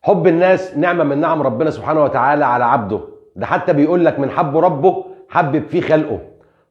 حب الناس نعمة من نعم ربنا سبحانه وتعالى على عبده، ده حتى بيقول لك من حب ربه حبب فيه خلقه.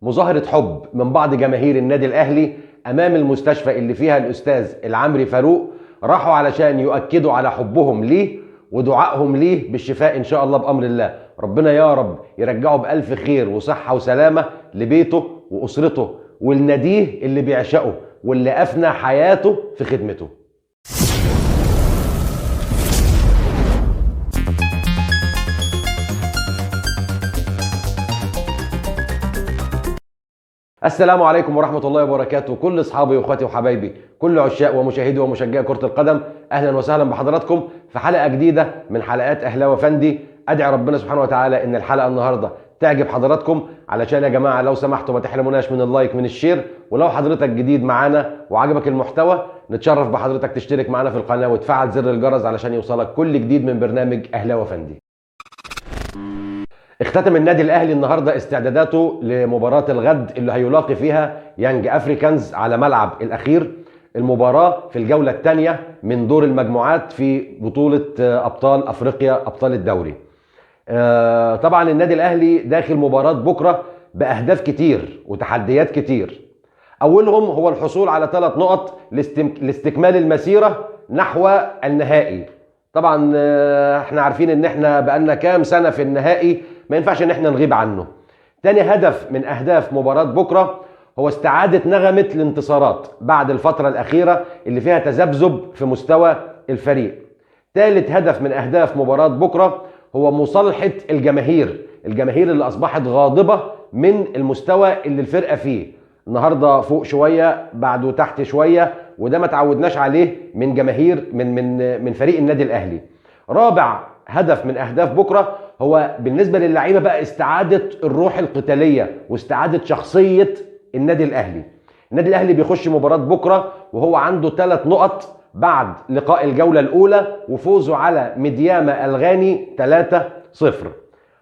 مظاهرة حب من بعض جماهير النادي الأهلي أمام المستشفى اللي فيها الأستاذ العمري فاروق، راحوا علشان يؤكدوا على حبهم ليه ودعائهم ليه بالشفاء إن شاء الله بأمر الله. ربنا يا رب يرجعه بألف خير وصحة وسلامة لبيته وأسرته ولناديه اللي بيعشقه واللي أفنى حياته في خدمته. السلام عليكم ورحمة الله وبركاته. كل أصحابي وإخواتي وحبايبي، كل عشاق ومشاهدي ومشجعي كرة القدم، أهلا وسهلا بحضراتكم في حلقة جديدة من حلقات أهلاوي فندي. أدعي ربنا سبحانه وتعالى إن الحلقة النهاردة تعجب حضراتكم، علشان يا جماعة لو سمحتوا ما تحرموناش من ال like من ال share، ولو حضرتك جديد معانا وعجبك المحتوى نتشرف بحضرتك تشترك معانا في القناة وتفعل زر الجرس علشان يوصلك كل جديد من برنامج أهلاوي فندي. اختتم النادي الاهلي النهارده استعداداته لمباراة الغد اللي هيلاقي فيها يانج افريكانز على ملعب الاخير، المباراة في الجولة الثانية من دور المجموعات في بطوله ابطال افريقيا ابطال الدوري. طبعا النادي الاهلي داخل مباراة بكره باهداف كتير وتحديات كتير، اولهم هو الحصول على 3 نقط لاستكمال المسيرة نحو النهائي. طبعا احنا عارفين ان احنا بقالنا كام سنة في النهائي، ما ينفعش ان احنا نغيب عنه. تاني هدف من اهداف مباراة بكرة هو استعادة نغمة الانتصارات بعد الفترة الاخيرة اللي فيها تذبذب في مستوى الفريق. تالت هدف من اهداف مباراة بكرة هو مصالحة الجماهير، الجماهير اللي اصبحت غاضبة من المستوى اللي الفرقة فيه. النهاردة فوق شوية، بعده تحت شوية، وده ما تعودناش عليه من جماهير من من من فريق النادي الاهلي. رابع هدف من اهداف بكره هو بالنسبة للعيبة بقى استعاده الروح القتالية واستعادة شخصية النادي الاهلي. النادي الاهلي بيخش مباراة بكره وهو عنده 3 نقط بعد لقاء الجولة الاولى وفوزه على ميدياما الغاني 3-0.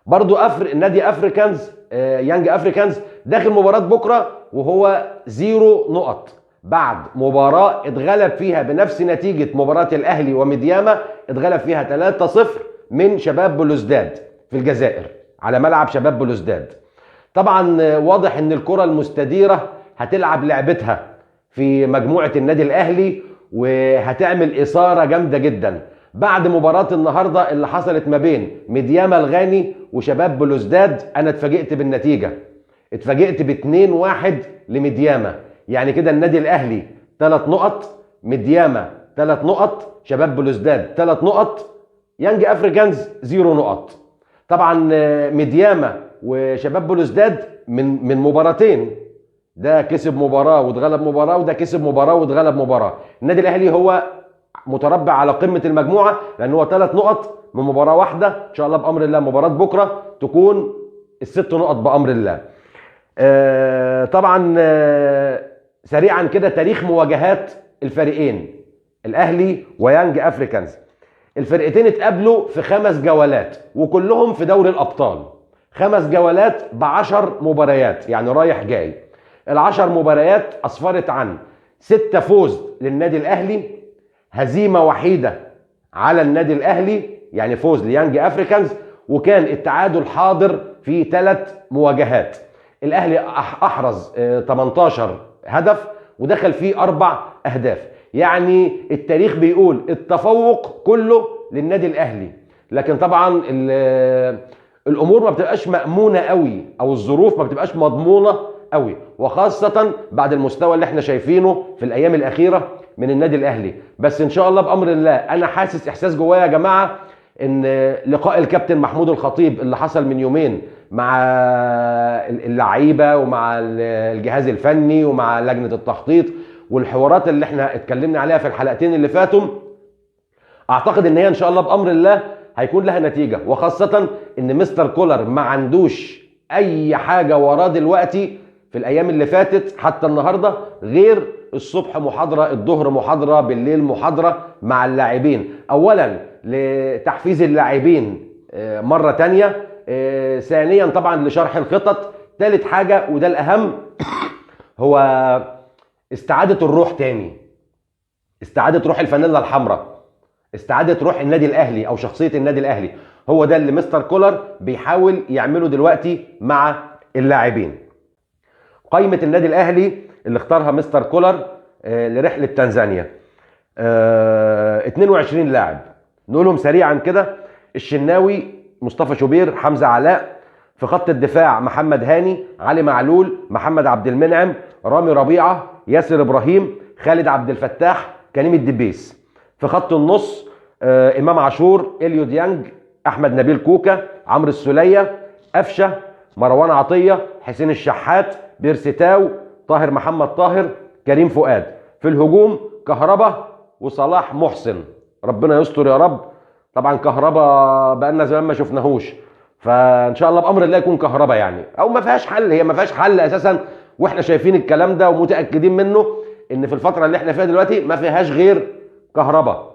برضو نادي افريكانز، يانج افريكانز داخل مباراة بكره وهو 0 نقط بعد مباراة اتغلب فيها بنفس نتيجة مباراة الاهلي وميدياما، اتغلب فيها 3-0 من شباب بلوزداد في الجزائر على ملعب شباب بلوزداد. طبعا واضح ان الكرة المستديرة هتلعب لعبتها في مجموعة النادي الاهلي وهتعمل اثارة جامدة جدا بعد مباراة النهاردة اللي حصلت ما بين ميدياما الغاني وشباب بلوزداد. انا اتفاجئت بالنتيجة، اتفاجئت ب2-1 لميدياما. يعني كده النادي الاهلي 3 نقط، ميدياما 3 نقط، شباب بلوزداد 3 نقط، يانج افريكانز 0 نقط. طبعا ميدياما وشباب بلوزداد من مباراتين، ده كسب مباراة واتغلب مباراة، وده كسب مباراة واتغلب مباراة. النادي الاهلي هو متربع على قمة المجموعة لان هو 3 نقط من مباراة واحدة. ان شاء الله بامر الله مباراة بكره تكون ال6 نقط بامر الله. طبعا سريعا كده تاريخ مواجهات الفريقين الاهلي ويانج افريكانز. الفرقتين اتقابلوا في 5 جولات وكلهم في دوري الابطال، 5 جولات ب10 مباريات، يعني رايح جاي. ال10 مباريات اسفرت عن 6 فوز للنادي الاهلي، هزيمة وحيده على النادي الاهلي يعني فوز ليانج افريكانز، وكان التعادل حاضر في 3 مواجهات. الاهلي احرز 18 هدف ودخل فيه 4 اهداف. يعني التاريخ بيقول التفوق كله للنادي الاهلي، لكن طبعا الامور ما بتبقاش مأمونة قوي او الظروف ما بتبقاش مضمونة قوي، وخاصة بعد المستوى اللي احنا شايفينه في الايام الاخيرة من النادي الاهلي. بس ان شاء الله بامر الله انا حاسس احساس جوايا يا جماعة ان لقاء الكابتن محمود الخطيب اللي حصل من يومين مع اللعيبة ومع الجهاز الفني ومع لجنة التخطيط والحوارات اللي احنا اتكلمنا عليها في الحلقتين اللي فاتوا، اعتقد ان هي ان شاء الله بامر الله هيكون لها نتيجة، وخاصة ان مستر كولر ما عندوش اي حاجة وراه دلوقتي في الايام اللي فاتت حتى النهارده غير الصبح محاضرة، الظهر محاضرة، بالليل محاضرة مع اللاعبين. اولا لتحفيز اللاعبين مرة تانية، ثانيا طبعا لشرح الخطط، ثالث حاجة وده الاهم هو استعادة الروح تاني، استعادة روح الفانيلا الحمراء. استعاده روح النادي الاهلي او شخصية النادي الاهلي. هو ده اللي مستر كولر بيحاول يعمله دلوقتي مع اللاعبين. قائمة النادي الاهلي اللي اختارها مستر كولر لرحلة تنزانيا 22 لاعب، نقولهم سريعا كده: الشناوي، مصطفى شوبير، حمزة علاء. في خط الدفاع محمد هاني، علي معلول، محمد عبد المنعم، رامي ربيعة، ياسر ابراهيم، خالد عبد الفتاح، كريم الدبيس. في خط النص امام عاشور، اليو ديانج، احمد نبيل كوكا، عمرو السوليه، قفشه، مروان عطية، حسين الشحات، بيرسي تاو، طاهر محمد طاهر، كريم فؤاد. في الهجوم كهربا وصلاح محسن، ربنا يستر يا رب. طبعا كهربا بقالنا زمان ما شفناهوش، فان شاء الله بامر الله يكون كهربا يعني، او ما فيهاش حل، هي ما فيهاش حل اساسا، واحنا شايفين الكلام ده ومتاكدين منه ان في الفترة اللي احنا فيها دلوقتي ما فيهاش غير كهربا.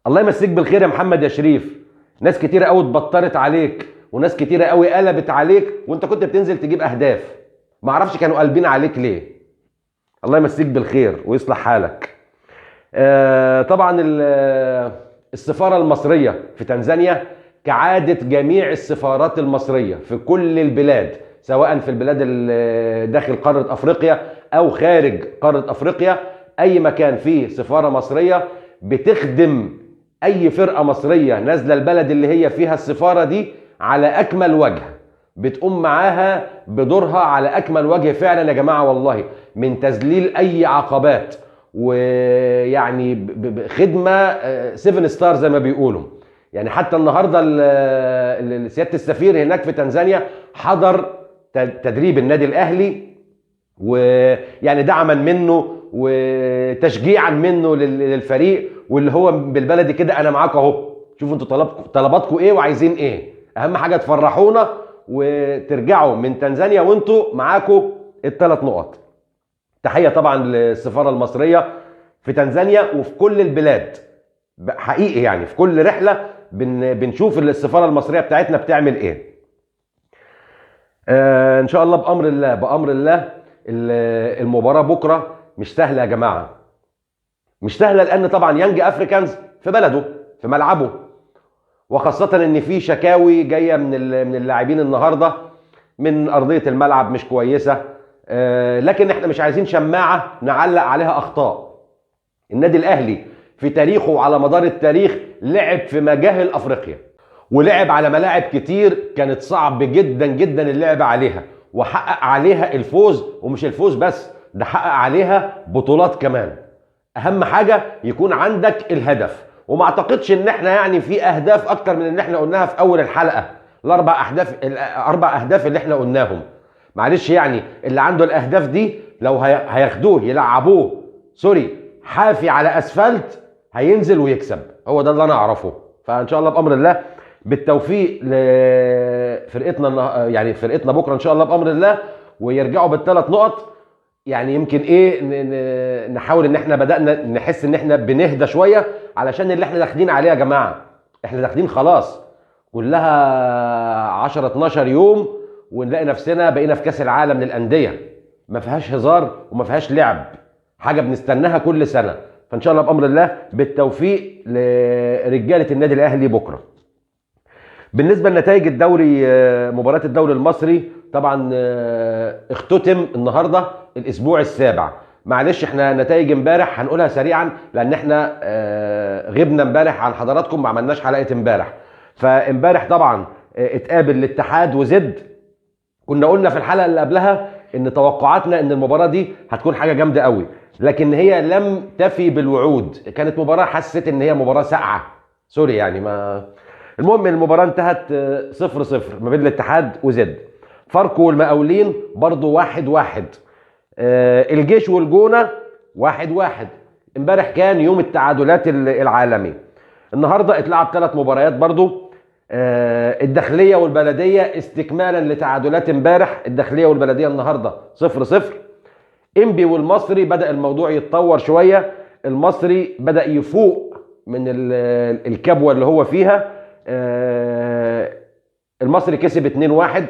الله يمسيك بالخير يا محمد يا شريف، ناس كتيرة قوي اتبطرت عليك، وناس كتيرة قوي قلبت عليك، وانت كنت بتنزل تجيب اهداف، ما اعرفش كانوا قلبين عليك ليه. الله يمسيك بالخير ويصلح حالك. طبعا السفارة المصرية في تنزانيا كعادة جميع السفارات المصرية في كل البلاد، سواء في البلاد داخل قارة افريقيا او خارج قارة افريقيا، اي مكان فيه سفارة مصرية بتخدم اي فرقه مصرية نازله البلد اللي هي فيها السفارة دي على اكمل وجه، بتقوم معاها بدورها على اكمل وجه فعلا يا جماعة والله، من تذليل اي عقبات، ويعني خدمة 7 star زي ما بيقولوا. يعني حتى النهارده سيادة السفير هناك في تنزانيا حضر تدريب النادي الاهلي، ويعني دعما منه وتشجيعا منه للفريق، واللي هو بالبلدي كده انا معاكم اهو، شوفوا انتوا طلباتكم ايه وعايزين ايه، اهم حاجة تفرحونا وترجعوا من تنزانيا وانتوا معاكم الثلاث نقط. تحية طبعا للسفاره المصرية في تنزانيا وفي كل البلاد حقيقي، يعني في كل رحله بنشوف السفارة المصرية بتاعتنا بتعمل ايه. ان شاء الله بامر الله، بامر الله المباراة بكره مش سهلة يا جماعة، مش سهلة، لان طبعا يانج افريكانز في بلده في ملعبه، وخاصة ان في شكاوي جاية من اللاعبين النهارده من ارضية الملعب مش كويسة، لكن احنا مش عايزين شماعة نعلق عليها اخطاء. النادي الاهلي في تاريخه على مدار التاريخ لعب في مجاهل افريقيا، ولعب على ملاعب كتير كانت صعب جدا جدا اللعب عليها، وحقق عليها الفوز، ومش الفوز بس، ده حقق عليها بطولات كمان. اهم حاجة يكون عندك الهدف، وما اعتقدش ان احنا يعني في اهداف اكتر من اللي احنا قلناها في اول الحلقة، الاربع اهداف اللي احنا قلناهم. معلش يعني اللي عنده الاهداف دي لو هياخدوه يلعبوه sorry حافي على اسفلت هينزل ويكسب، هو ده اللي انا اعرفه. فان شاء الله بامر الله بالتوفيق لفرقتنا، يعني فرقتنا بكره ان شاء الله بامر الله، ويرجعوا بالثلاث نقط. يعني يمكن ايه نحاول ان احنا بدأنا نحس ان احنا بنهدى شوية، علشان اللي احنا داخلين عليه يا جماعة، احنا داخلين خلاص كلها 10 12 يوم ونلاقي نفسنا بقينا في كاس العالم للاندية، ما فيهاش هزار وما فيهاش لعب، حاجة بنستناها كل سنة. فان شاء الله بامر الله بالتوفيق لرجاله النادي الاهلي بكره. بالنسبة لنتائج الدوري، مباراة الدوري المصري طبعا اختتم النهارده الاسبوع السابع. معلش احنا نتائج امبارح هنقولها سريعا لان احنا غبنا امبارح عن حضراتكم، ما عملناش حلقة امبارح. فامبارح طبعا اتقابل الاتحاد وزد، كنا قلنا في الحلقة اللي قبلها ان توقعاتنا ان المباراة دي هتكون حاجة جامدة قوي، لكن هي لم تفي بالوعود، كانت مباراة حسيت ان هي مباراة ساقعه sorry يعني. ما المهم المباراة انتهت 0-0 ما بين الاتحاد وزد. فاركو والمقاولين برضو 1-1، الجيش والجونه 1-1. امبارح كان يوم التعادلات العالمي. النهارده اتلعب 3 مباريات برضو، الداخلية والبلديه استكمالا لتعادلات امبارح، الداخلية والبلديه النهارده 0-0. انبي والمصري بدا الموضوع يتطور شوية، المصري بدا يفوق من الكبوه اللي هو فيها، المصري كسب 2-1.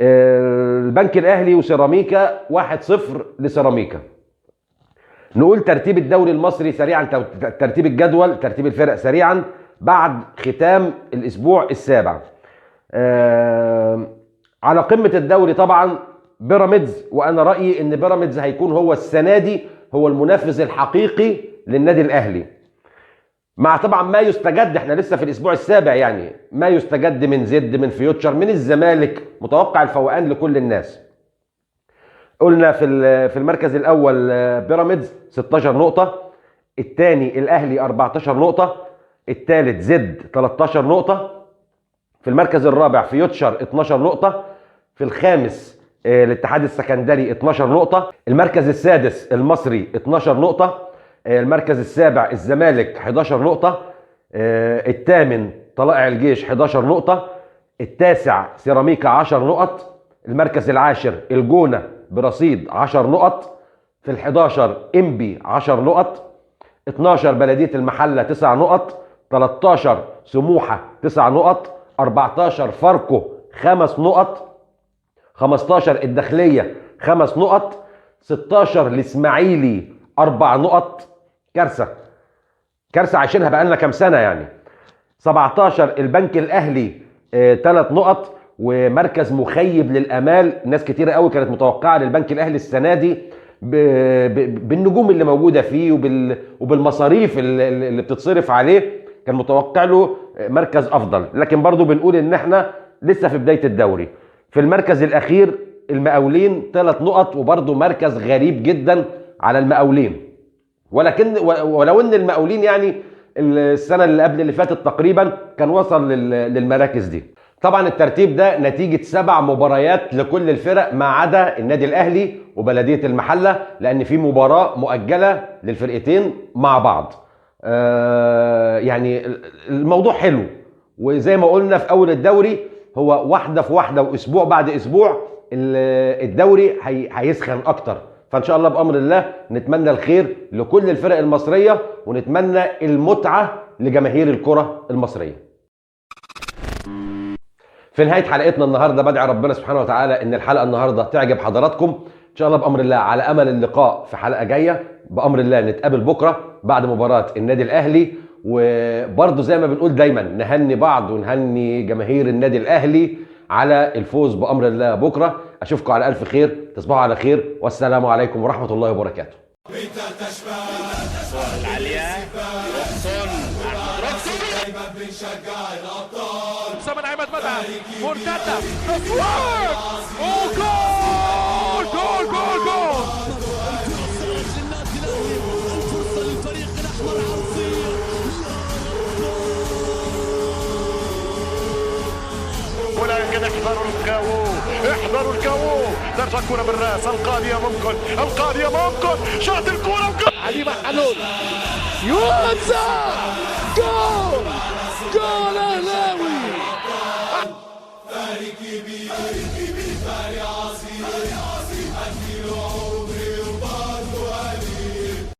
البنك الاهلي وسيراميكا 1-0 لسيراميكا. نقول ترتيب الدوري المصري سريعا، ترتيب الجدول، ترتيب الفرق سريعا بعد ختام الاسبوع السابع. على قمة الدوري طبعا بيراميدز، وانا رأيي ان بيراميدز هيكون هو السنة دي هو المنافس الحقيقي للنادي الاهلي، مع طبعا ما يستجد، احنا لسه في الاسبوع السابع يعني، ما يستجد من زد، من فيوتشر، من الزمالك، متوقع الفوقان لكل الناس. قلنا في المركز الاول بيراميدز 16 نقطة، الثاني الاهلي 14 نقطة، الثالث زد 13 نقطة، في المركز الرابع فيوتشر 12 نقطة، في الخامس الاتحاد السكندري 12 نقطة، المركز السادس المصري 12 نقطة، المركز السابع الزمالك 11 نقطة، الثامن طلائع الجيش 11 نقطة، التاسع سيراميكا 10 نقط، المركز العاشر الجونة برصيد 10 نقط، في ال11 انبي 10 نقط، 12 بلدية المحلة 9 نقط، 13 سموحة 9 نقط، 14 فاركو 5 نقط، 15 الداخلية 5 نقط، 16 الإسماعيلي 4 نقط. كارثة كارثة عايشينها بقالنا كام سنة يعني. 17 البنك الأهلي 3 نقط، ومركز مخيب للآمال. ناس كتيرة قوي كانت متوقعة للبنك الأهلي السنة دي بالنجوم اللي موجودة فيه وبالمصاريف اللي بتتصرف عليه، كان متوقع له مركز أفضل، لكن برضو بنقول إن احنا لسه في بداية الدوري. في المركز الأخير المقاولين 3 نقط، وبرضو مركز غريب جدا على المقاولين، ولكن ولو ان المقاولين يعني السنة اللي قبل اللي فاتت تقريبا كان وصل للمراكز دي. طبعا الترتيب ده نتيجة 7 مباريات لكل الفرق ما عدا النادي الأهلي وبلدية المحلة، لأن في مباراة مؤجلة للفرقتين مع بعض. يعني الموضوع حلو، وزي ما قلنا في أول الدوري هو واحدة في واحدة وأسبوع بعد أسبوع الدوري هيسخن أكتر. فإن شاء الله بأمر الله نتمنى الخير لكل الفرق المصرية، ونتمنى المتعة لجماهير الكرة المصرية. في نهاية حلقتنا النهاردة بدعي ربنا سبحانه وتعالى إن الحلقة النهاردة تعجب حضراتكم إن شاء الله بأمر الله، على أمل اللقاء في حلقة جاية بأمر الله. نتقابل بكرة بعد مباراة النادي الأهلي، وبرضه زي ما بنقول دايما نهني بعض ونهني جماهير النادي الأهلي على الفوز بأمر الله بكرة. أشوفكم على ألف خير، تصبحوا على خير، والسلام عليكم ورحمة الله وبركاته. مرتدة تصوير وجول جول جول جول. الفرصة للنادي الأهلي، الفرصة للفريق الأحمر عرضية، ولكن احذروا الكاو، احذروا الكاو، ترجع الكرة بالراس، القاضية ممكن، القاضية ممكن، شاط الكرة وجول. علي محلول يوسف، جول جول أهلاوي. فريق كبير، فريق عظيم، أديله.